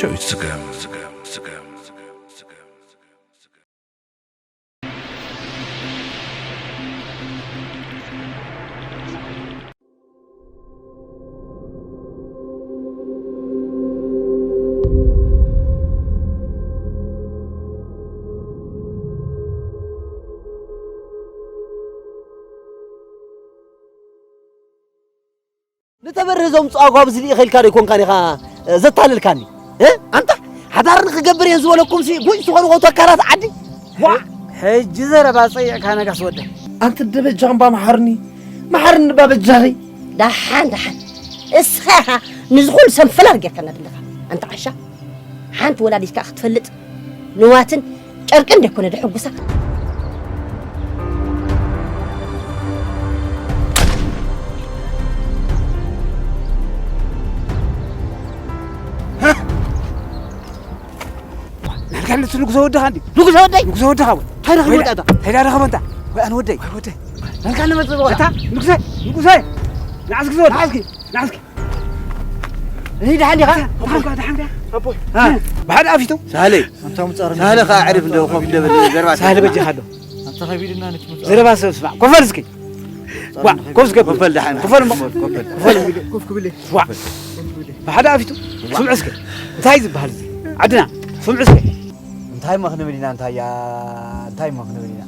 ስጋም ስጋም ስጋም ስጋም ንተበርህ ዘምፅኦ ኣጓብዝ ልኢኸ ኢልካ ዶ ኣይኮንካን ኢኻ ዘታለልካኒ? ኣንታ ሓዳር ንክገብር እየን ዝበለኩምሲ ጉጭ ዝኾኑ ተካላት ዓዲ። ዋ! ሕጂ ዘረባ ጸይዕካ ነጋስ ወደይ። ኣንተ እንደ በጃ እምባ መሓርኒ፣ መሓርኒ እባ በጃኺ። ደሓን ደሓን። እስኻ ኢኻ ንዝኹሉ ሰንፈላል ጌርካና ዘለኻ ኣንታ ዓሻ። ሓንቲ ወላዲት ከኣ ክትፈልጥ ንዋትን ጨርቅን ደይኮነ ደሐጉሳ። ናልካ ንሱ ንጉሰ ወድኻ እንዲ ንጉሰ ወደይ ንጉሰ ወድኻ ወይ እንታይ ረኽቡ ወጣ እንታይ ረኽቡ እንታ ወይ ኣነ ወደይ ወይ ወደይ ናልካ ንመጽእ በኋላ እታ ንጉሰ ንጉሰ ንዓስኪ ዝወድ ንዓስኪ ንዓስኪ እኒ ደሓን ዲኻ ደሓንካ ደሓንካ ኣቦይ ብሓደ ኣፊቱ ሳህለይ ሳህለ ከዓ ዕርፍ እንደ ኮፍ እንደ በል ዘርባ ሳህለ በጃኻ ኣሎ ኣንተ ከቢድና ንትምጽእ ዘረባ ሰብ ስማዕ ኮፈል እስኪ ዋ ኮፍ ዝገብር ኮፈል ደሓን ኮፈል እሞ ኮፈል ኮፍ ክብል ዋ ብሓደ ኣፊቱ ስምዑ እስኪ እንታይ ዝበሃል እዚ ዓድና ስምዑ እስኪ እንታይ እሞ ክንብል ኢና እንታያ እንታይ እሞ ክንብል ኢና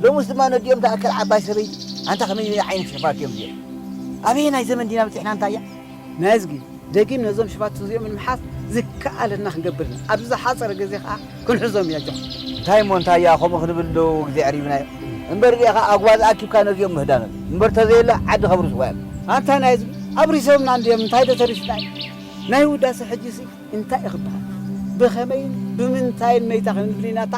ሎሙስ ድማ ነዲኦም ተኣከል ዓባይ ሰበይቲ ኣንታ ከመይ ዓይነት ሽፋት እዮም እዚኦም ኣበየናይ ዘመን ዲና በፂሕና እንታያ ናይ እዝጊ ደጊም ነዞም ሽፋት እዚኦም ንምሓዝ ዝከኣለና ክንገብር ኢና ኣብዚ ዝሓፀረ ግዜ ከዓ ክንሕዞም ኢና ጆ እንታይ እሞ እንታያ ከምኡ ክንብል ዶ ግዜ ዕሪብናዮ እምበር እዚኣ ከዓ ኣጉባዝ ኣኪብካ ነዚኦም ምህዳኖም እምበር ተዘየለ ዓዲ ከብርስ ዋዮም ኣንታ ናይ ህዝቢ ኣብሪሶምና እንድዮም እንታይ ዶ ተሪፍና እዩ ናይ ውዳሴ ሕጂ ሲ እንታይ እዩ ክበሃል ብኸመይን ብምንታይን መይታ ክንብል ኢና እታ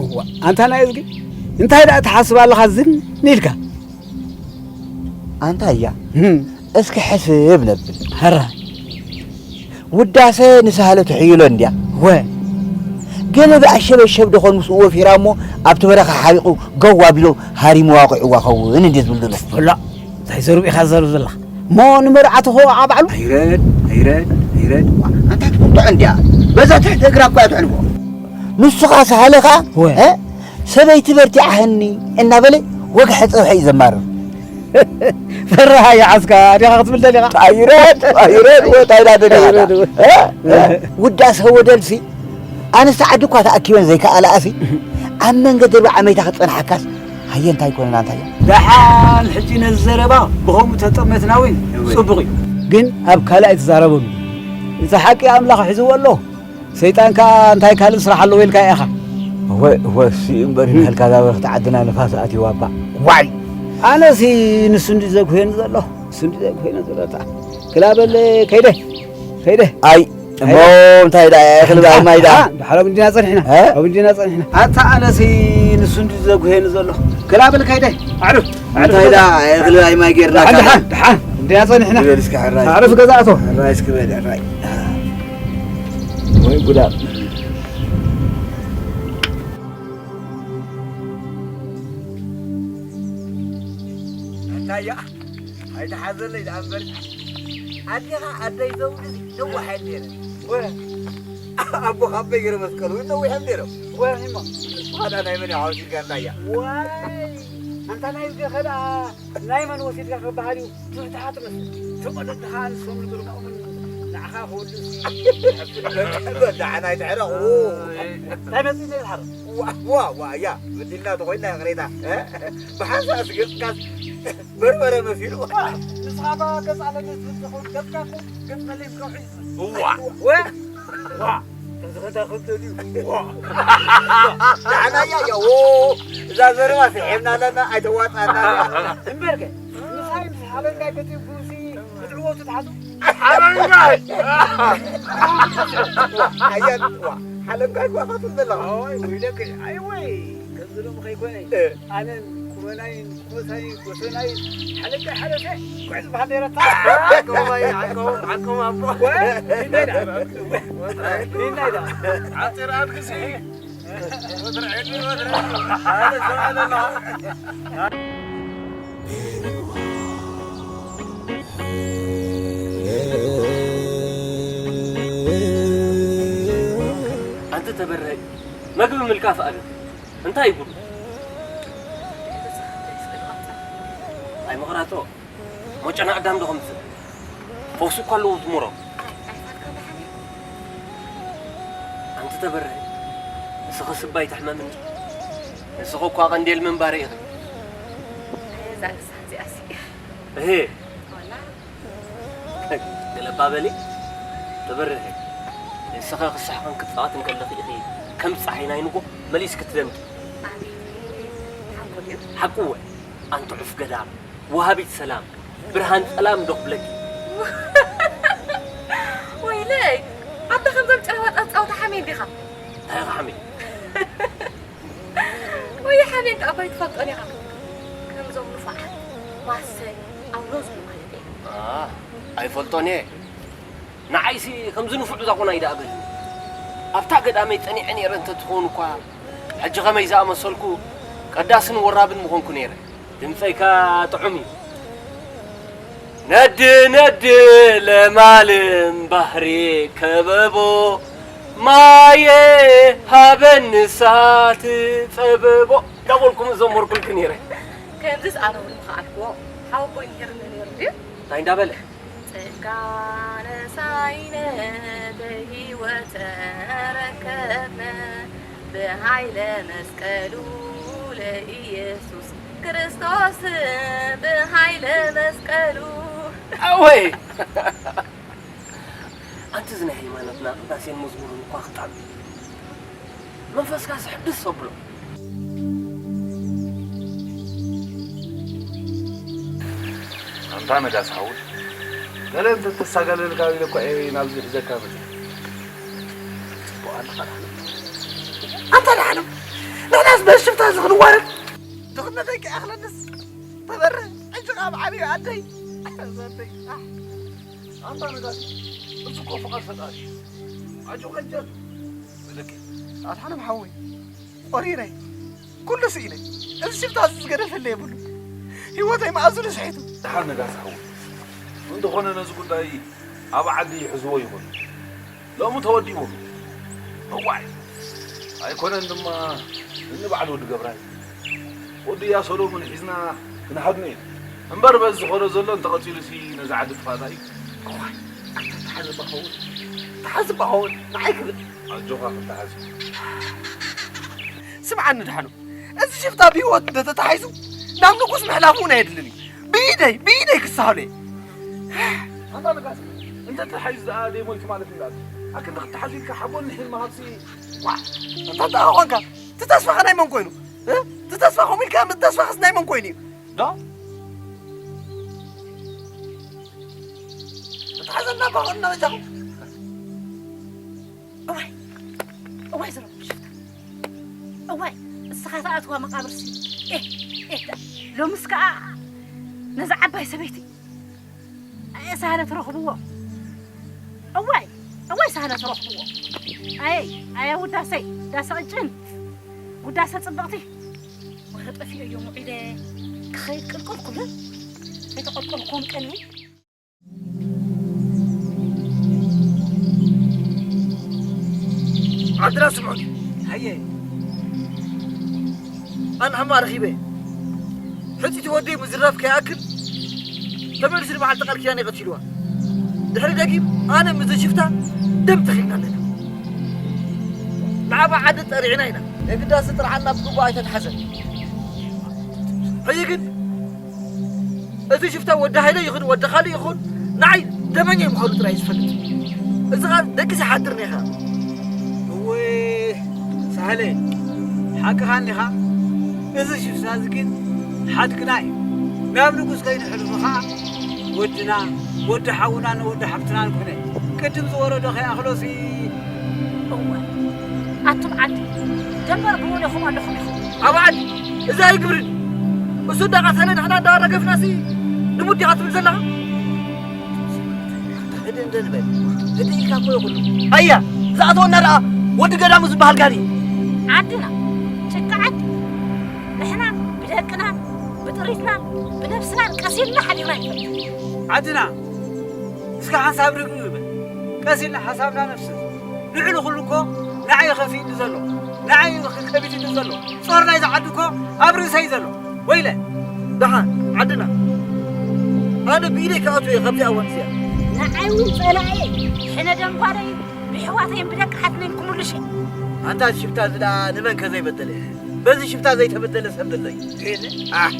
እዋ ኣንታ ናይ እዝጊ እንታይ ደኣ ትሓስብ ኣለኻ ዝን ኢልካ ኣንታ እያ እስኪ ሕስብ ነብል ሕራ ውዳሰ ንሳህለ ትሕይሎ እንድያ ወ ገለ ብኣሸበሸብ ደኾን ምስ ወፊራ እሞ ኣብቲ በረኻ ሓሪቑ ገው ኣቢሉ ሃሪሙ ዋቂዕዋ ኸውን እንድየ ዝብል ዘሎ ላ እንታይ ዘርብ ኢኻ ዘርብ ዘለኻ እሞ ንመርዓቲ ኸ ኣባዕሉ ኣይረድ ኣይረድ ኣይረድ ኣንታ ትቕንጦ እንድያ በዛ ትሕቲ እግራ እኳ ትሕልፎ ንሱ ኸዓ ሳህለ ኸዓ ወ እ ሰበይቲ በርቲዓህኒ እናበለ ወግሐ ፀብሐ እዩ ዘማርር ፈራሃ ይዓስካ ዲኻ ክትብል ደሊኻ ኣይረድ ኣይረድ ወ እንታይ ዳ ደሊኻ ዳ? እ? እ? ውዳሰ ወደልሲ ኣንስቲ ዓዲ እኳ ተኣኪበን ዘይከኣላኣሲ ኣብ መንገዲ ርባዓ መይታ ክፀንሓካስ ሃየ እንታይ ኮነና እንታይ እያ ደሓን ሕጂ ነዚ ዘረባ ብኸምኡ ተጠመትና እውን እወ። ፅቡቕ እዩ ግን ኣብ ካልእ ኣይትዛረበሉ እቲ ሓቂ ኣምላኽ ሒዝዎ ኣሎ ሰይጣን ከኣ እንታይ ካልእ ስራሕ ኣለዎ ኢልካ ኢኻ። እወ እወ እሱ እዩ እምበር ይብሃልካ እዛ በረኽቲ ዓድና ንፋስ ኣትይዋ እባ። ዋይ ኣነሲ ንሱ እንዲ ዘጉህየኒ ዘሎ ንሱ እንዲ ዘጉህየኒ ዘሎ እታ ክላ በል ከይደ ከይደ። ኣይ እሞ እንታይ ደኣ እኽሊ በኣል ማይ ደኣ። ደሓር ኣብ እንዲና ጸኒሕና እ? ኣብ እንዲና ጸኒሕና። ኣታ ኣነሲ ንሱ እንዲ ዘጉህየኒ ዘሎ ክላ በል ከይደ ኣዕርፍ። እንታይ ደኣ እኽሊ ኣይ ማይ ጌርና ደሓን ደሓን ደሓን እንዲና ጸኒሕና። በል እስኪ ሕራይ ኣዕርፍ ገዛእቶ። ሕራይ እስኪ በል ሕራይ። ወይ ጉዳ ኣታያ ኣይተሓዘለይ ደኣ እምበር ኣዴኻ ኣደይ ዘውዲ ነዋሕ እየን ነይረን ኣቦኻ ኣበይ ገረ መስቀል እውን ነዊሕ እዮም ነይሮም ወራሂማ ንስኻ ደኣ ናይ መን ሓወሲልካ ኣላያ ዋይ ኣንታ ናይ ገኸ ደኣ ናይ መን ወሲድካ ክበሃል እዩ ትሕትሓ ትመስል ትቐደድ ደኻ ንሶም ንግርማኦምን ንዓኻ ኩሉ ሲ-፣ ንዓና ኣይትሕረቕ። እንታይ መፂእና ይትሓረቕ? ዋ፣ ዋ፣ ዋ፣ እያ። በዲልና ተኾይንና ይቕሬታ። ብሓንሳእ ስገጽካስ በርበረ መሲሉ። ንስኻ ኸ ገጽ ኣለኒ ትብል ትኸውን፣ ገጽካ እኮ ገጽ መለይ ከውሒ እዩ። ዋ። ወ-፣ ዋ። ከምዚ ኸዳ ኸብዶ ድዩ? ዋ። ንዓና እያ፣ እያ። ዎ፣ እዛ ዘረባ ስሒብና ኣለና፣ ኣይተዋጽኣና። እምበርከ፣ ምሳይ ምስ ሓለንጋይ ገጢምኩምሲ ክትዕወቱ ትሓስቡ? ሓለንጋይ! ኣያ፣ ዋ፣ ሓለንጋይ እኳ ኸትብል ዘለኻ። ኣዋይ፣ ወይለከ፣ ኣይ ወይ፣ ከምዚ ሎሚ ኸይኮነ፣ እ። ኣነን ኩበናይን ሞሳይን ጎሰናይን ሓለንጋይ ሓለፈ፣ ጉዕ ዝበሃል ነይረታ። ዓንቀው፣ ዓንቀው፣ ዓንቀው ኣቦ። ወ-፣ ይናይዳ። ይናይዳ። ዓፂር ኣድግሲ። ኣንቲ ተበረሀ መግቢ ምልካፍ ኣለ እንታይ ይጉዱ? ኣይ መቕራቶ ሞጨና ኣዳም ዶ ከምጽእ ፈውሲ እኳ ኣለዎ ዝሙሮ። ኣንቲ ተበርህ፣ ንስኺ ስባይ ትሕመምኒ። ንስኺ እኳ ቀንዴል ምንባር ኢኺ። እዛ ንሳ እዚኣሲ። እሄ። ዋላ። ገለባ በሊ። ተበርህ። ንስኺ ክስሕቕን ክትጻወትን ከለኺ ኢኺ ከም ጸሓይ ናይ ንጎ መሊስኪ ትደምቂ። ኣቤት። ሓቁ ድዩ? ሓቁ እወ። ኣንቲ ዑፍ ገዳም። ወሃቢት ሰላም፣ ብርሃን ጸላም ዶ ክብለኪ? ወይለይ፣ ኣታ ከምዞም ጭራዋጣት ጻውታ ሓሜን ዲኻ? እንታይ ኢኻ ሓሜን? ወይ ሓሜን ከኣ እኮ ኣይትፈልጦን ኢኻ። ከምዞም ንፉዓት ማሰ ኣውሎ ዝብሉ ማለት እየ። ኣ፣ ኣይፈልጦን እየ። ንዓይሲ ከምዚ ንፉዕ ዛቑናይ ደኣ በልኒ። ኣብታ ገዳመይ ጸኒዐ ነይረ እንተትኸውን እኳ፣ ሕጂ ኸመይ ዝኣመሰልኩ ቀዳስን ወራብን ምኾንኩ ነይረ። ድምጸይካ ጥዑም እዩ። ነድ ነድ ለማልም ባሕሪ ከበቦ፣ ማየ ሃበኒ እሳት ጸበቦ እንዳበልኩ ምዘመርኩልኪ ነይረ። ከምዚስ ኣነ እውን ምኸኣልክዎ። ሓወቦይ ነይርኒ ነይሩ ድዩ? እንታይ እንዳበለ? ጸጋ ነሳይነ በህይወት ተረከብነ ብሃይለ መስቀሉ ለኢየሱስ ክርስቶስ ብሃይለ መስቀሉ። ኣወይ! ኣንቲ እዚ ናይ ሃይማኖትና ቅዳሴን መዝሙርን እኳ ክጣዕም እዩ። መንፈስካ ሕድስ ኣብሎ። ኣንታ ነጋስ ሓወይ፣ ገለ እንተተሳጋለልካ ኢለ እኮ እየ ናብዚ ሒዘካ መጺአ። ጽቡቕ ኣለኻ ደሓን። ኣንታ ደሓን፣ ንሕናስ በሽፍታ እዚ ክንዋረድ ድኽነተይ ከይኣኽለንስ ተበርህ፣ ሕጂ ኸኣ ኣብ ዓብዩ ኣደይ። ኣደይ፣ ኣሕ። ኣንታ ነጋሲ፣ እዚ እኮ ፍቓድ ፈጣሪ እዩ። ኣጆኻ ጀርብ። በለኪ። ኣድሓኖም ሓወይ፣ ቆሪረ። ኩሉ ስኢነ። እዚ ሽፍታ እዚ ዝገደፈለይ የብሉን። ህይወተይ መኣዝኑ ስሒቱ። ደሓን ነጋሲ ሓወይ። እንተኾነ ነዚ ጉዳይ ኣብ ዓዲ ይሕዝዎ ይኾኑ። ሎሚ ተወዲቦም። እዋይ! ኣይኮነን ድማ እኒ በዓል ወዲ ገብራይ። ወዲ እያ ሰሎሞን ሒዝና ክንሃድኖ ኢና። እምበር በዚ ዝኸዶ ዘሎ እንተቐጺሉሲ ነዚ ዓዲ ጥፋእና እዩ። እዋይ! ኣታ ተሓዝ እባ ኸውን። ተሓዝ እባ ኸውን። ንዓይ ክብል። ኣጆኻ ክትሓዝ። ስምዓኒ ደሓኑ። እዚ ሽፍታ ብህይወት እንተተታሒዙ ናብ ንጉስ ምሕላፉ እውን ኣየድልን እዩ። ብኢደይ፣ ብኢደይ ክሰሃሎ እየ። ኣንታ ነጋሲ፣ እንተተታሒዙ ደኣ ደይ ሞይቱ ማለት እንዳኣሉ። ኣክንዲ ክትሓዝ ኢልካ ሓቦን ንሒን ምሃብሲ። ዋ፣ ኣንታ እንታይ ኾንካ? እቲ ተስፋኸ ናይ መን ኮይኑ? እ? እቲ ተስፋ ከምኡ ኢልካ፣ እቲ ተስፋኸስ ናይ መን ኮይኑ እዩ? ዶ? እታ ሓዘና ባኾንና በጃኹም። እዋይ፣ እዋይ፣ ዝረቡ ሽፍታ። እዋይ፣ እስኻ ተኣትዋ መቓብርሲ። ኤህ፣ ኤህ፣ ዳ-፣ ሎምስ ከኣ ነዛ ዓባይ ሰበይቲ። ኣየ ሳህለ ትረኽብዎ። እዋይ፣ እዋይ፣ ሳህለ ትረኽብዎ። ኣየ፣ ኣየ፣ ውዳሰይ፣ ውዳሰ ቅጭን፣ ውዳሰ ጽብቕቲ። ወረ ጠፊኦዮም ውዒለ ክኸይድ ቅልቁል ክብል። ከይተቐልቀልኩዎም ቀኒ። ዓድና ስምዑኒ። ሃየ። ኣነ ሕማቕ ረኺበ። ሕጺቲ ወደይ ምዝራፍ ከይኣክል፣ ተመሊሱ ንበዓልቲ ቃል ኪዳነይ ቀቲልዋ። ድሕሪ ደጊም ኣነ ምስ ሽፍታ ደም ተኺልና ኣለና። ንዓባ ዓዲ ጸሪዕና ኢና። የግዳስ ጥርዓና ብግቡእ ኣይተትሓዘን። ሕጂ ግን እዚ ሽፍታ ወዲ ሃይለ ይኹን ወዲ ካልእ ይኹን ንዓይ ደመኛ ምዃኑ ጥራይ እዩ ዝፈልጥ። እዚ ኸኣ ደቂሰ ይሓድር ነይኻ። እወ ሳህለ፣ ሓቅኻ እኒኻ። እዚ ሽፍታ እዚ ግን ሓድግና እዩ። ናብ ንጉስ ከይንሕልፎ ኸዓ ወድና፣ ወዲ ሓውናን ወዲ ሓፍትናን ኮነ። ቅድም ዝወረዶ ከይኣኽሎሲ። እወ፣ ኣቱም ዓዲ፣ ደንበር ብወደኹም ኣለኹም ኢኹም። ኣብ ዓዲ፣ እዚ ኣይግብርን። እሱ እንዳቐተለ ንሕና እንዳረገፍናሲ ንሙድ ዲኻ ትብል ዘለኻ? ህድእ እንደ ንበል። ህድእ ኢልካ እኮ ይኹሉ። ኣያ፣ ዝኣተወና ደኣ ወዲ ገዳሙ ዝበሃል ጋሪ። ዓድና፣ ጭቃ ዓዲ። ንሕና ብደቅናን ብጥሪትናን ብነብስናን ቀሲልና ሓዲርና ይፈልጥ። ዓድና፣ እስከ ሓንሳብ ርግእ በል። ቀስ ኢልና ሓሳብና ነፍስስ። ልዕሊ ኩሉ እኮ ንዓይ ከፊእኒ ዘሎ፣ ንዓይ ከቢድኒ ዘሎ፣ ጾር ናይዛ ዓዲ እኮ ኣብ ርእሰይ ዘሎ። ወይለ! ደሓን፣ ዓድና። ኣነ ብኢደይ ክኣትዎ እየ ካብዚኣ እዋን እዚኣ። ንዓይ እውን ጸላኤ፣ ሕነ ደንጓለይ፣ ብሕዋተይን ብደቂ ሓትነይን ክምልሽ እየ። ኣንታ ሽፍታ እዚ ደኣ ንመን ከ ዘይበደለ? በዚ ሽፍታ ዘይተበደለ ሰብ ዘሎ እዩ። የለ። ኣህ፣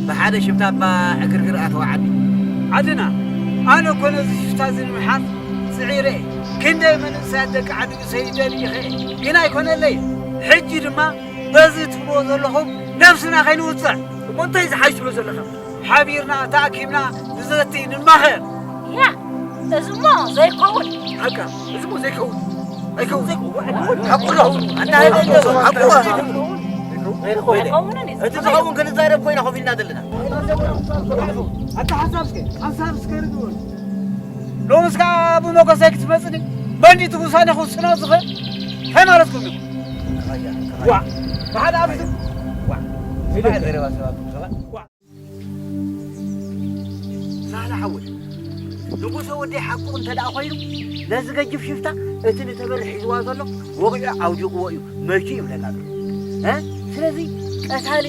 ብሓደ ሽፍታ እባ ዕግርግር ኣተወ ዓዲ። ዓድና፣ ኣነ እኮ ነዚ ሽፍታ እዚ ንምሓዝ ጽዒረ እየ። ክንደይ መንእሰያት ደቂ ዓዲ ርእሰይ ይደልይኸ እየ። ግን ኣይኮነለይ። ሕጂ ድማ በዚ ትብልዎ ዘለኹም ነብስና ከይንውጽዕ። እሞ እንታይ ዝሓይሽ ትብሎ ዘለኻ? ሓቢርና ተኣኪብና ንዘቲ ንማኸር። ያ፣ እዚሞ ዘይከውን። ሓቃ፣ እዚሞ ዘይከውን። ኣይከውን። ሓቁ ኣለኹ። ኣንታ ኣይደለም። ሓቁ። ኣይከውንን እዩ። እቲ ዝኸውን ክንዛረብ ኮይና ኮፍ ኢልና ዘለና። ኣታ ሓሳብ እስከ፣ ሓሳብ እስከ ርግእ በሉ። ሎምስ ከኣ ብመጎሰይ ክትመጽኒ? መን ድዩ እቲ ውሳነ ክውስኖ ዝኽእል? እንታይ ማለትኩም እዩ? ዋ፣ ብሓደ ኣብዚ፣ ዋ፣ ስማዕ ዘረባ ሰባት፣ ዋ። ሳህለ ሓወይ፣ ንጉሰ ወደይ ሓቁ እንተ ደኣ ኮይኑ፣ ነዚ ገጅፍ ሽፍታ እቲ ንተበሪ ሒዝዋ ዘሎ ወቒዑ ዓውዲቕዎ እዩ፣ መይቱ ይብለና ኣሎ። እ? ስለዚ ቀታሊ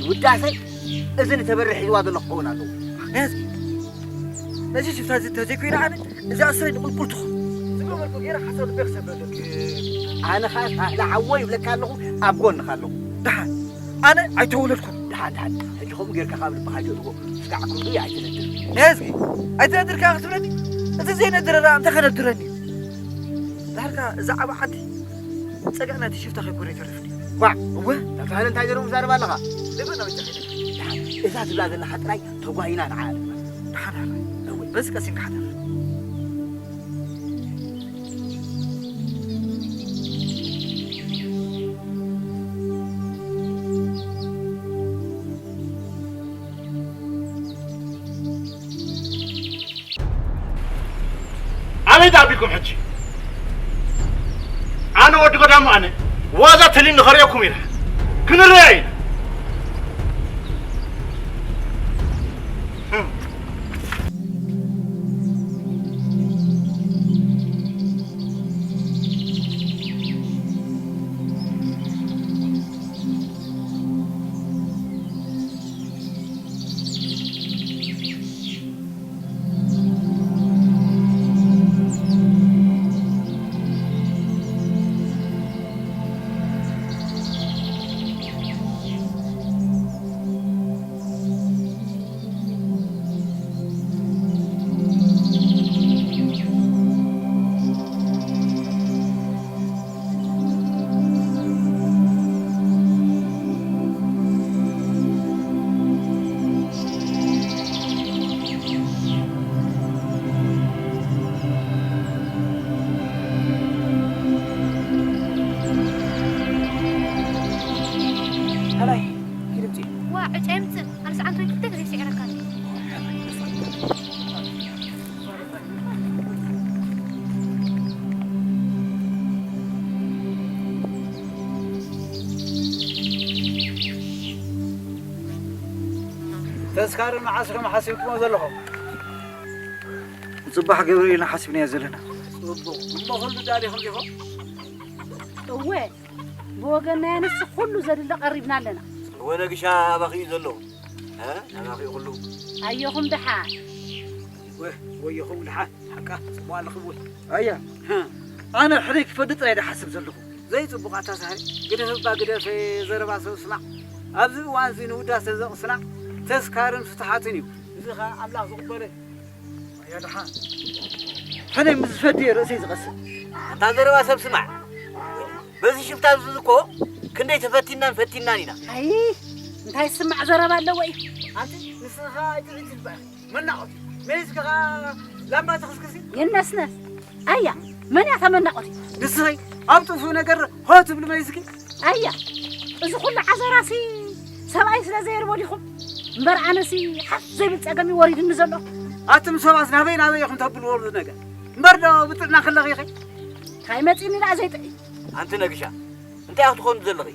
ውዳሰ እዚ ንተበሪ ሒዝዋ ዘሎ ክኸውን ኣለዎ። ነዚ፣ ነዚ ሽፍታ እዚ እንተዘይኮይኑ ኣነ፣ እዚ ኣስረይ ንቁልቁል ትኹን። ዝገበርኩ ገይረ ሓሳብ ልበይ ክሰብረለኪ። ኣነ ኸኣ ሳህለ ሓወይ ይብለካ ኣለኹ፣ ኣብ ጎንኻ ኣለኹ። ደሓን። ኣነ ኣይተወለድኩን። ደሓን፣ ደሓን። ሕጂ ከምኡ ጌርካ ካብ ልብኻ ጀርቦ፣ ስጋዕ ኩሉ ኣይትነድር። ነዝጊ፣ ኣይትነድር ከኣ ክትብለኒ? እቲ ዘይነድር ደኣ እንታይ ከነድረኒ እዩ? ዳርጋ እዛ ዓባ ዓዲ ጸግዒ ናይቲ ሽፍታ ከይኮነ ኣይተርፍን እዩ። ኳዕ! እወ፣ ናብቲ ሃለ እንታይ ገይሩ ምዛረብ ኣለኻ? ልቢ ነው ይጨኺ። ደሓን፣ እዛ ትብላ ዘለኻ ጥራይ ተጓይና ንዓ ኣለና። ደሓን ሃለ። እወ። በዚ ቀሲንካ ሓደር። ኣበይ ተኣቢኩም ሕጂ? ኣነ ወዲ ገዳሙ ኣነ ዋዛ ተሊኒ ከርእየኩም ኢና። ክንረኣይ ኢና። ኣላይ፣ ኪድ ምጺ። ዋ፣ ዕጫ ይምጽእ። ኣነስ ዓንቶይ ክልተ ግዜ ስዒረካ። ተስካሪ መዓስ ከም ሓሲብኩሞ ዘለኹም? ጽባሕ ገብርኤልና ሓሲብናዮ ዘለና። ጽቡቕ። እሞ ኩሉ ዳሊኹም ዲኹም? እወ፣ ብወገንና ንሱ ኩሉ ዘድሊ ቀሪብና ኣለና። እወ፣ ነግሻ ኣባኺ እዩ ዘሎ። እ? ናባኺ ኩሉ። ኣየኹም ደሓን። ወ- ወዮ ኹም ድሓ ሓቃ ጽቡቕ ኣለኹም ወይ? ኣያ፣ ኣነ ሕደይ ክፈዲ ጥራይ ድሓስብ ዘለኹ። ዘይጽቡቕ ኣታ ሳህሪ፣ ግደፍ እባ ግደፍ፣ ዘረባ ሰብ ስማዕ። ኣብዚ እዋን እዚ ንውዳሰ ዘቕስና ተስካርን ፍትሓትን እዩ። እዚ ኸኣ ኣምላኽ ዝቕበሎ እዩ። ኣያ ድሓ፣ ሕደይ ምስ ዝፈድየ ርእሰይ ዝቐስብ። ኣንታ ዘረባ ሰብ ስማዕ። በዚ ሽፍታ እዚ እኮ ክንደይ ተፈቲናን ፈቲናን ኢና። ኣይ፣ እንታይ ዝስማዕ ዘረባ ኣለዎ እዩ? ኣንቲ ንስኻ ኣይትዕጅል በል። መናቆቲ መይዝኪ ኸዓ ላምባ ትኽስክሲ? ይነስነስ። ኣያ፣ መን እያ ተመናቆቲ? ንስኺ ኣብ ጥፉእ ነገር ሆ ትብሊ መይዝኪ? ኣያ፣ እዚ ኩሉ ዓዘራሲ ሰብኣይ ስለ ዘየልቦ ዲኹም? እምበር ኣነሲ ሓፍ ዘይብል ጸገም እዩ ወሪድኒ ዘሎ። ኣቱም ሰባስ ናበይ ናበይ ኢኹም ተብልዎ ነገር? እምበር ዶ ብጥዕና ከለኺ ኢኺ? እንታይ መጺኒ ደኣ ዘይጥዒ? ኣንቲ ነግሻ፣ እንታይ ኢኺ ትኾኑ ዘለኺ?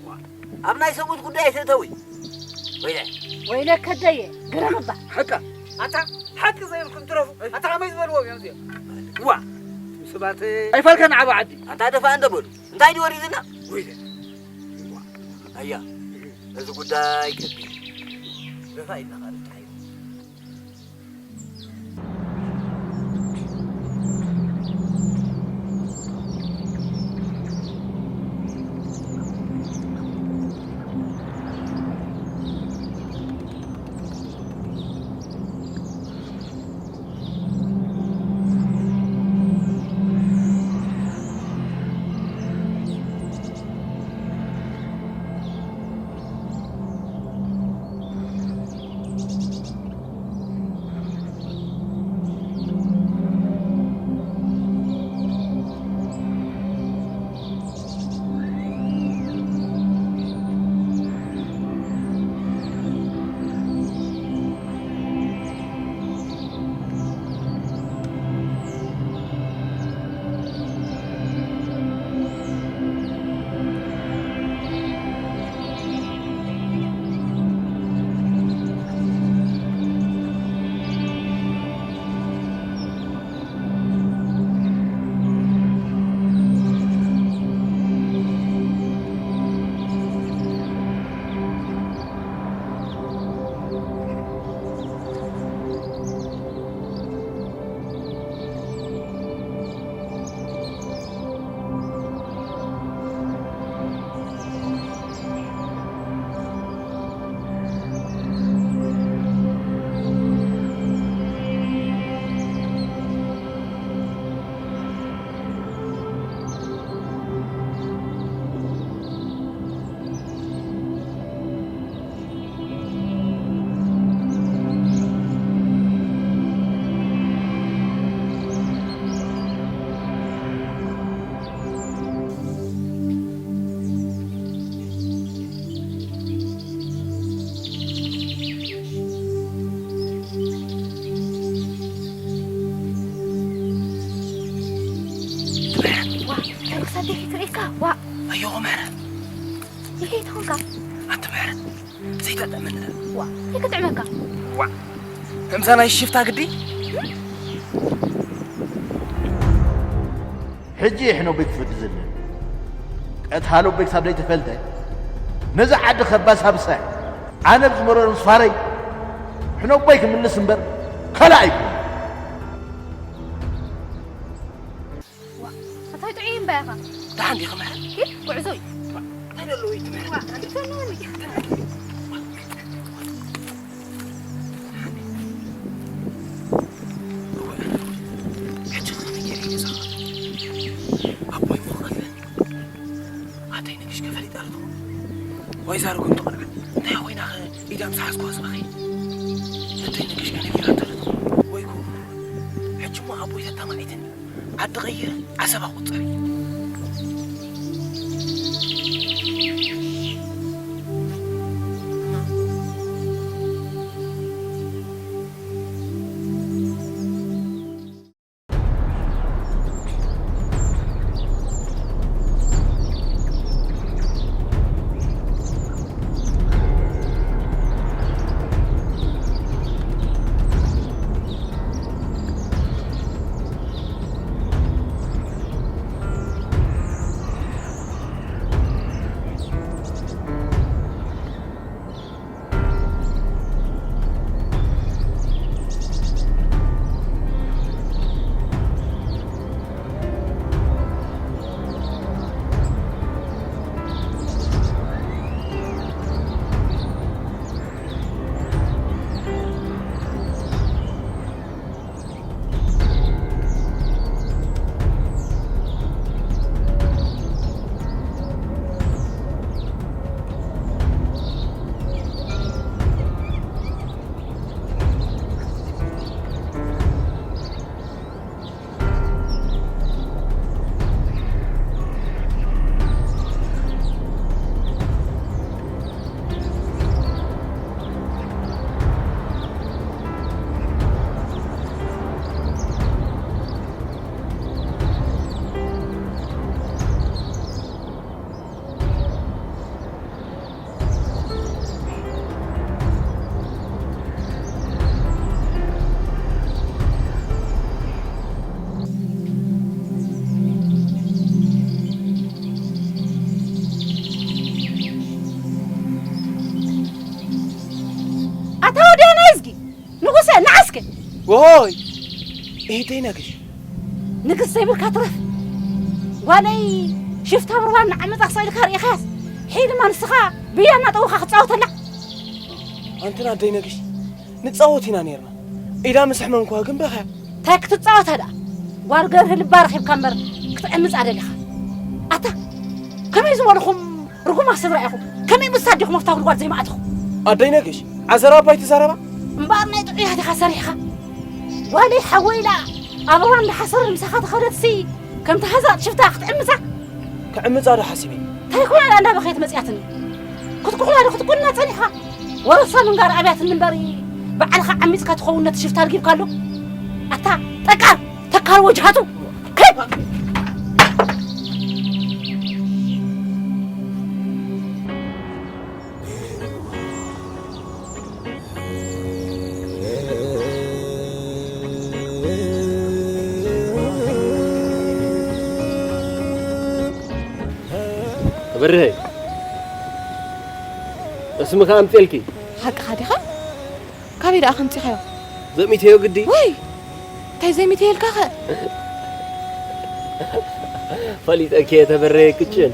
ኣብ ናይ ሰብኡት ጉዳይ ኣይትእተዊ። ወይለ። ወይለ ከደየ፣ ግረም እባ። ሓቃ። ኣታ ሓቂ ዘይብልኩም ትረፉ። ኣታ ከመይ ዝበልዎም እዮም እዚኦም? ዋ፣ ሰባት ኣይፋልካን ዓቢ ዓዲ። ኣታ ደፋ እንደ በሉ። እንታይ ድዩ ወሪድና? ወይለ። ኣያ፣ እዚ ጉዳይ ከቢድ። ደፋ ኢልና ካልእ እንታይ? ዋ፣ እንታይ ክሳብ ደፊ ትርእይካ? ዋ። ኣዮ፣ ምህረት። ይሄ ተውካ። ኣንቲ ምህረት፣ ዘይተጠመነ። ዋ፣ ይክጥዕመካ። ዋ፣ ከምዛ ናይ ሽፍታ ግዲ? ሕጂ ሕነ ኣቦይ ክፈዲ ዘለ። ቀትሃሎ ኣቦይ ክሳብ ዘይተፈልጠ፣ ነዚ ዓዲ ከባሳብሳ። ኣነ ብዝመረሮ ምስ ፋረይ፣ ሕነ ኣቦይ ክምልስ እምበር፣ ካልእ ኣይኮነን። ዋ፣ እንታይ ጥዑይ እምባ ኢኻ? ደሓን ዲኻ መሓር? ሂድ፣ ጉዕዞ እዩ። እንታይ ደሎ ወይ ትምህር? ዋ፣ ኣይትፈንወኒ። ሕጂ ከመይ ገይረ ይገዛኻ? ኣቦይ እሞ ክቐትለኒ። ኣተይ ነግሽ ከፈሊጣ ዶ ትኸውን? ወይ ዛሩ ከምቲ ቆልዓ። እንታይ ኮይና ኸ ኢዳ ምስ ሓዝኩዋ ስባኸይ? ነተይ ነግሽ ከነጊራቶ ዶ ትኸውን? ወይ ኮ ሕጂ እሞ ኣቦይ ተተማዒትኒ። ዓዲ ቀይረ ዓሰብ ኣቑጽር። ኣታ ወዲ ኣናይዝጊ ንጉሰ ንዓስከ። ወሆይ፣ እሂተይ ነግሽ። ንግስ ዘይብልካ ትረፍ። ጓለይ ሽፍታ ብርባን ንዓመጻ ክሳኢልካ ርኢኻያስ፣ ሕይ ድማ ንስኻ ብያ እናጠወኻ ክትጻወተላ። ኣንትን ኣደይ ነግሽ፣ ንጻወት ኢና ነይርና። ኢዳ ምስ ሕመምኩዋ ግን በኸያ። እንታይ ክትጻወታ ደኣ? ጓል ገርህ ልባ ረኺብካ እምበር ክትዕምጻ ደሊኻ። ኣታ፣ ከመይ ዝበልኹም ርጉማት ስድራ ኢኹም? ከመይ ምሳድ ዲኹም ኣብታ ጉድጓድ ዘይመኣትኹም? ኣደይ ነግሽ፣ ዓዘራ ኣባይ ትዛረባ? እምበኣር ናይ ጥዑያት ኢኻ ሰሪሕኻ። ጓለይ ሓወይ ኢላ ኣበባ እንዳሓሰረ ምሳኻ ተኸደትሲ፣ ከምቲ ሃዛጥ ሽፍታ ክትዕምጻ? ክዕምጻ ዶ ሓሲበ? እንታይ ኮይና ደኣ እንዳበኸየት መጺኣትኒ? ክትኩሕላ ዶ ክትኩንና ጸኒሕካ? ወረሳ ምንጋር ኣብያትኒ እምበር፣ ባዕልኻ ዓሚጽካ ትኸውን ነቲ ሽፍታ ኣልጊብካሉ። ኣታ ጠቃር፣ ተካር ወጅሃቱ። ከይ ተበርሀ፣ እስምኻ ኣምፅኤልኪ። ሓቅኻ ዲኻ? ካበይ ደኣ ከምፂኻዮ? ዘሚተዮ ግዲ። ወይ! እንታይ ዘሚተየልካ ኸ? ፈሊጠኪ እየ ተበርሀ ቅጭን።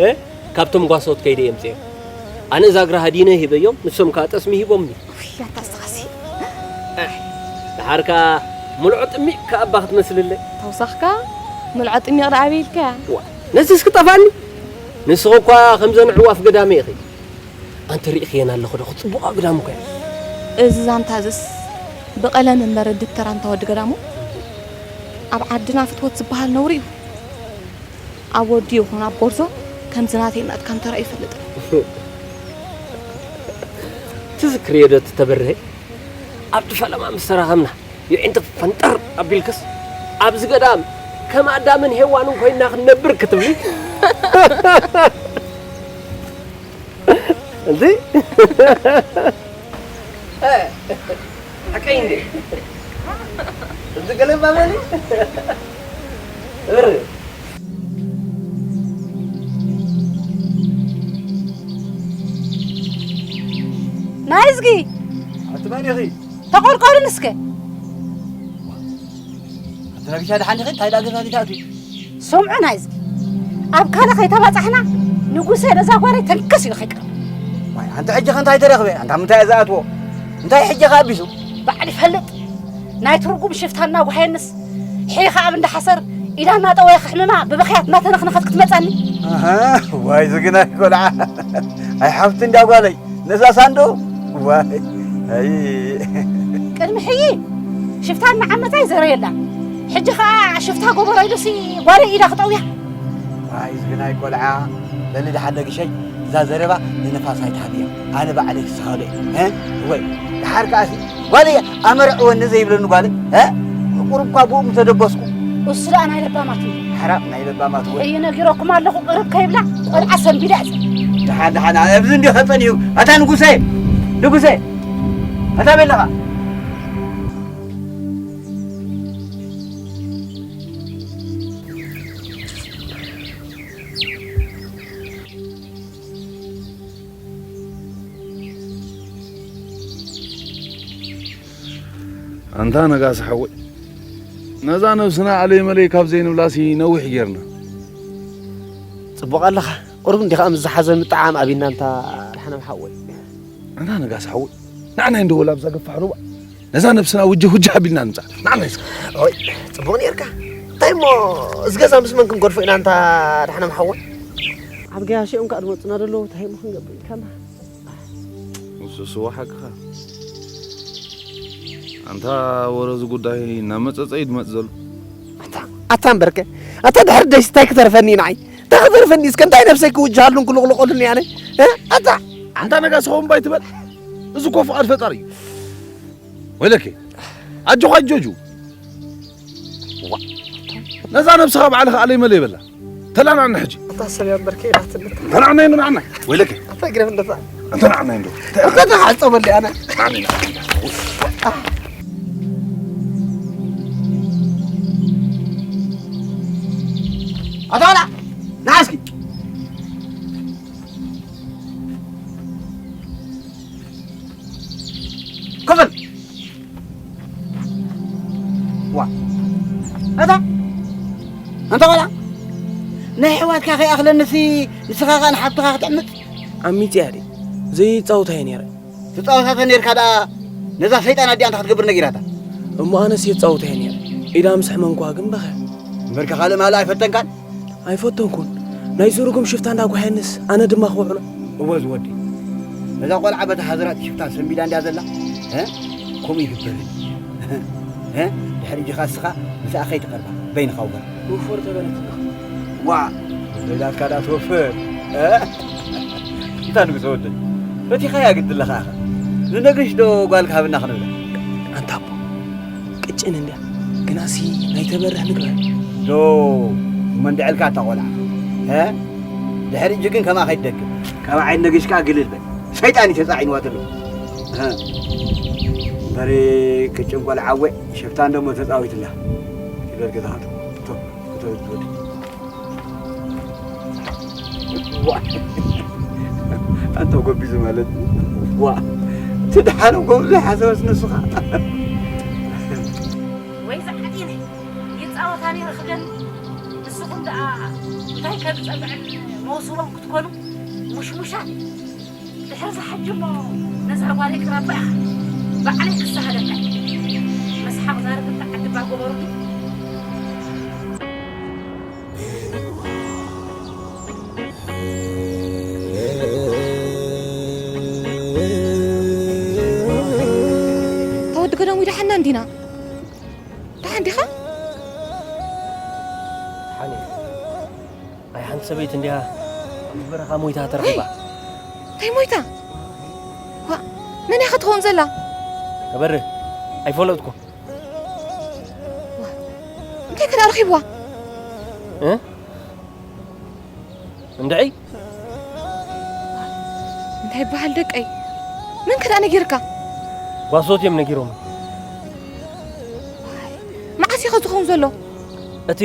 እ? ካብቶም ጓሶት ከይደ እየ ኣምፅኤ። ኣነ እዛ እግራ ሃዲነ ሂበዮም፣ ንሶም ከዓ ጠስሚ ሂቦምኒ። ውይ፣ ኣታ እስኻሲ። ደሓር ከዓ ሙልዖ ጥሚቕ ከኣ እባ ክትመስልለይ። ተውሳኽካ? ሙልዖ ጥሚቕ ደኣ ኣበይ ኢልካያ? ዋ፣ ነዚስ ክጠፍኣኒ? ንስኺ እኳ ከምዘን ኣዕዋፍ ገዳመ ኢኺ። ኣንቲ ርኢኽየን ኣለኹ ዶ? ክጽቡቕ ኣግዳም እኮ እየን። እዚ ዛንታ እዝስ ብቐለም እምበር ደብተራ እንተ ወዲ ገዳሙ፣ ኣብ ዓድና ፍትወት ዝበሃል ነውሪ እዩ። ኣብ ወዲ ይኹን ኣብ ጎርዞ ከምዚ ናተይ እናትካ እንተራእዩ ይፈልጥ። ትዝክርዮ ዶ እቲ ተበርሀ? ኣብቲ ፈለማ ምስ ተራኸብና፣ የዒንቲ ፈንጠር ኣቢልክስ፣ ኣብዚ ገዳም ከም ኣዳምን ሄዋንን ኮይንና ክንነብር ክትብሊ? እንዲ? ሓቀይ እንዴ? እዚ ገለባ በሊ? እብር። ናይዝጊ! ኣቲ መን ኢኺ? ተቖርቆሪ ንስከ። ኣቲ ነቢሻ ደሓን ኢኺ? እንታይ ደኣ ገዛ ዲኻ ኣትዩ? ስምዑ ናይዝጊ። ኣብ ካልእ ከይተባጻሕና ንጉሰ ነዛ ጓለይ ተንክስ ኢሉ ከይቀርብ። ዋይ፣ ኣንቲ ሕጂ ከ እንታይ ተረኽበ? ኣንታ ምንታይ እያ ዝኣትዎ? እንታይ ሕጂ ከ ኣቢሱ? ባዕሉ ይፈልጥ። ናይ ትርጉም ሽፍታ እናጓሃየንስ፣ ሕይ ከኣ ኣብ እንዳ ሓሰር ኢዳ እናጠወየ ከሕምማ ብብኽያት እናተነኽነኸት ክትመጻኒ። ኣሃ፣ ዋይ ዝግናይ ቆልዓ። ኣይ ሓፍቲ እንዳ ጓለይ፣ ነዛ ሳንዶ? ዋይ፣ ኣይ። ቅድሚ ሕይ ሽፍታ እናዓመጻ ይዘረየላ። ሕጂ ከኣ ሽፍታ ጎበሮ ኢሉሲ ጓለይ ኢዳ ክጠውያ። ዋይ ዝግናይ ቆልዓ፣ በሊ ደሓን ደግሸይ፣ እዛ ዘረባ ንንፋስ ኣይትሃብያ። ኣነ ባዕለይ ክስኸሎ እየ። እ? ወይ፣ ደሓር ከኣሲ፣ ጓለይ ኣመርዕወኒ ዘይብለኒ ጓለይ፣ እ? ቁሩብ እኳ ብኡ ምተደበስኩ። እሱ ደኣ ናይ ለባማት እዩ። ሓራቕ ናይ ለባማት ወይ። እየ ነጊረኩም ኣለኹ፣ ቅርብ ከይብላ ቆልዓ ሰንቢዳ እያ። ደሓን፣ ደሓን፣ ኣብዚ እንዲዮ ከጸንዩ። ኣታ ንጉሰ፣ ንጉሰ፣ ኣታ በለኻ። ኣንታ ነጋሲ ሓወይ፣ ነዛ ነብስና ኣለይ መለይ ካብ ዘይንብላሲ ነዊሕ ጌርና። ጽቡቕ ኣለኻ። ቁሩብ እንዲኻ ምስ ዝሓዘ ምጥዓም ኣቢና ኣንታ ደሓናም ሓወይ። ኣንታ ነጋሲ ሓወይ፣ ንዓናይ እንዶ ወላ ኣብዛ ገፋሕ ሩባ ነዛ ነብስና ውጅህ ውጅህ ኣቢልና ንምጻእ። ንዓናይ እስከ። ኦይ፣ ጽቡቕ ኔርካ። እንታይ እሞ፣ እዚ ገዛ ምስ መን ክንገድፎ ኢና ኣንታ ደሓናም ሓወይ? ኣብ ገያሾኦም ከኣ ድመጹና ደለዉ፣ እንታይ እሞ ክንገብር ኢልካና? እሱስ እወ ሓቅኻ። ኣንታ ወረ እዚ ጉዳይ እናመጸጸ እዩ ድመጽእ ዘሎ። ኣታ፣ ኣታ እምበርከ፣ ኣታ ድሕሪ ደይሲ እንታይ ክተርፈኒ እዩ ንዓይ? እንታይ ክተርፈኒ? እስከ እንታይ ነብሰይ ክውጅሃሉን ክልቕልቐሉን እየ ኣነ? እ? ኣታ! ኣንታ ነጋሲ ኸው እምባ ኣይትበል። እዚ እኮ ፍቓድ ፈጣሪ እዩ። ወይለከ፣ ኣጆኻ ኣጆጁ። ዋ። ነዛ ነብስኻ ባዕልኻ ኣለይ መለይ በላ። ተላናዕና ሕጂ። ኣታ ሰብ እያ እምበር ከኢላትኒ። ተላዕና ኢንዶ ንዓና። ወይለከ። ኣታ ግረፍ እንደዛ። እንተ ንዓና ኢንዶ። ኣታ ተሓጸበሊ ኣነ። ንዓና ኢና። ኣታ ዋላ፣ ንዓ እስኪ። ናይ ኣሕዋትካ ከይኣኽለንሲ ንስኻ ኸኣ ንሓብትኻ ክትዕምጽ? ዓሚጽ እያ ድየ? ዘይጻወታ እየ ነይረ። ትጻወታተ ነይርካ ደኣ ነዛ ሰይጣን ኣዲኣ እንታይ ክትገብር ነጊራታ? እሞ ኣነስ የጻውታ እየ ነይረ። ኢዳ ምስ ሕመንኳ ግን በኸ። እምበርከ ካልእ ማልእ ኣይፈተንካን? ኣይፈተንኩን። ናይ ዝርጉም ሽፍታ እንዳጓሓየንስ ኣነ ድማ ክውዕሎ። እወ ዝወዲ። እዛ ቆልዓ በታ ሃዘራጥ ሽፍታ ሰንቢዳ እንድያ ዘላ? እ? ከምኡ ይግበርን። እ? ድሕሪ እጅኻ እስኻ ምስኣ ከይትቐርባ በይንኻ ውበር። ውፉር ተበለትና። ዋ፣ ወይላትካ ዳ ትወፍር። እ? እንታ ንጉሰ ወደይ፣ ፈቲኻያ ግዲ ኣለኻ ኢኻ። ንነግርሽ ዶ ጓል ክሃብና ክንብላ? ኣንታ ኣቦ፣ ቅጭን እንድያ። ግናሲ ናይ ተበርህ ንግበር። ዶ እሞ እንድዕልካ እታ ቆልዓ። እ? ድሕሪ እጂ ግን ከምኣ ከይትደግም። ካብ ዓይኒ ነጊሽ ከኣ ግልል በል። ሰይጣን እዩ ተጻዒንዋ ትብል። እ? በሬ ቅጭን ቆልዓ እወ፣ ሸፍታን ደሞ ተጻዊትላ። ይበል ገዛኻ። ቶ፣ ቶ፣ ቶ፣ ቶ። ዋ። ኣንታ ጎቢዙ ማለት ዋ። ትድሓኑ ጎብዙ ሓሰበስ ንስኻ። ወይ ዝዓዲነ ይጻወታ ነይረ ክደኒ። ንስኹም ደኣ እንታይ ከም ዝጸግዐን መውስቦም ክትኮኑ ሙሽሙሻት። ድሕሪ እዚ ሕጂ እሞ ነዛ ጓለይ ቅረባ ኢኻ። ባዕለይ ክሰሃደካ። መስሓቕ ዛረብ እንተ ዓዲ ባጎበሩኒ። ተወዲ ገደሙ ይደሓና እንዲና። ደሓን ዲኻ? ሓኒ፣ ኣይ ሓንቲ ሰበይቲ እንዲያ ኣብ በረኻ ሞይታ ተረኺባ። እንታይ ሞይታ? ዋ፣ መን እያ ክትኸውን ዘላ? ከበርህ ኣይፈለጥኩ። ዋ፣ እንታይ ከ ደኣ ረኺብዋ? እ? እንድዒ? እንታይ ይበሃል ደቀይ? መን ከ ደኣ ነጊርካ? ጓሶት እዮም ነጊሮም። ዋይ፣ መዓስ እዩ ከ ዝኸውን ዘሎ? እቲ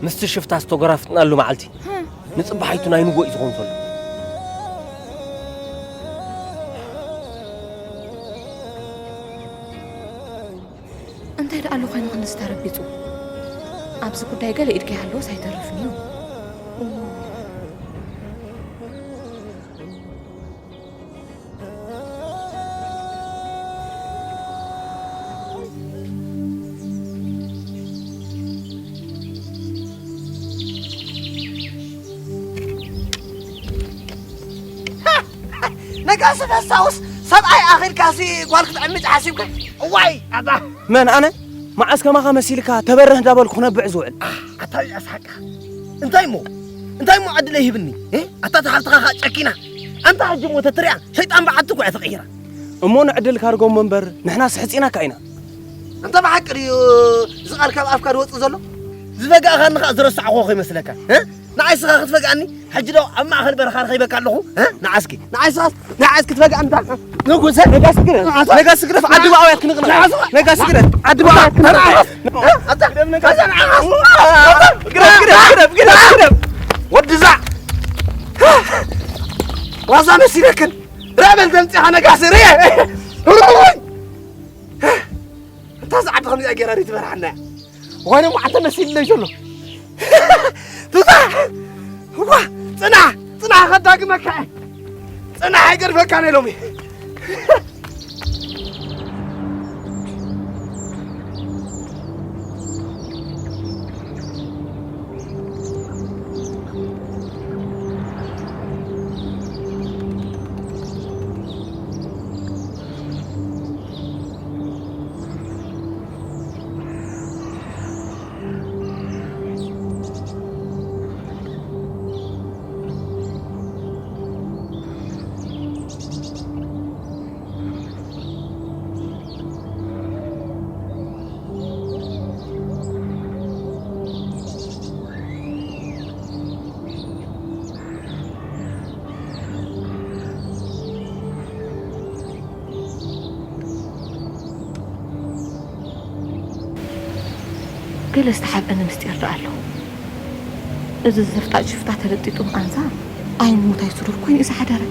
ምስቲ ሽፍታ ዝተጎራፍጥናሉ መዓልቲ። ሃ። ንጽባሒቱ ናይ ንጎ እዩ ዝኸውን ዘሎ። እንታይ ደኣ ኣሎ ኮይኑ ክንድዚ ተረቢጹ? ኣብዚ ጉዳይ ገለ ኢድካ ይሃልዎስ ኣይተርፍን እዩ። ነጋሲ ፈሳውስ ሰብኣይ ኣኺልካሲ ጓል ክትዕምጭ ሓሲብካ? እዋይ ኣባ! መን ኣነ? መዓስ ከማኻ መሲልካ ተበርህ እንዳበልኩ ክነብዕ ዝውዕል? ኣታ ኣስሓቃ። እንታይ እሞ? እንታይ እሞ ዕድለይ ሂብኒ? እ? ኣታ ተሓፍትኻ ኸኣ ጨኪና። ኣንታ ሕጂ እሞ ተትሪኣ ሸይጣን በዓቲ እኮ እያ ተቐይራ። እሞ ንዕድልካ ርገሞ እምበር ንሕናስ ሕጺናካ ኢና። ኣንታ ብሓቂ ድዩ እዚ ቃል ካብ ኣፍካ ዝወጽእ ዘሎ? ዝበጋእካኒ ኸኣ ዝረሳዕኹ ከይመስለካ። እ? ንዓይ ስኻ ክትፈግኣኒ? ሕጂ ዶ ኣብ ማእኸል በረኻ ረኺበካ ኣለኹ? እ? ንዓስኪ፣ ንዓይ ስኻስ፣ ንዓይ እስኪ ትፈግኣኒ እንታ። ንጉሰ፣ ነጋሲ ግረፍ፣ ነጋሲ ግረፍ፣ ዓዲ ብኣውያት ክንቕንቕ። ንዓስ፣ ነጋሲ ግረፍ፣ ዓዲ ብኣውያት ክንቕንቕ። ንዓስ፣ ኣታ፣ ኣታ፣ ንዓስ፣ ግረፍ፣ ግረፍ፣ ግረፍ፣ ግረፍ፣ ግረፍ። ወዲ ዛዕ። ዋዛ መሲለክን። ርኣ በል ዘምጺኻ ነጋሲ፣ ርኣ። እታ ዛዕዲ ከምዚኣ ጌራ ዶ ትበርሃና እያ? ወይነ እሞ ዓንተ መሲልለይ ዘሎ። ትዛ! እዋ! ጽናሕ! ጽናሕ ከዳግመካ እየ። ጽናሕ ኣይገድፈካን እየ ሎሚ። ገለ ዝተሓብአኒ ምስጢር ደኣ ኣሎ። እዚ ዘፍጣጥ ሽፍታ ተለጢጡ ብቓንዛ ኣይሙት ኣይስሩር ኮይኑ እዩ ዝሓደረ።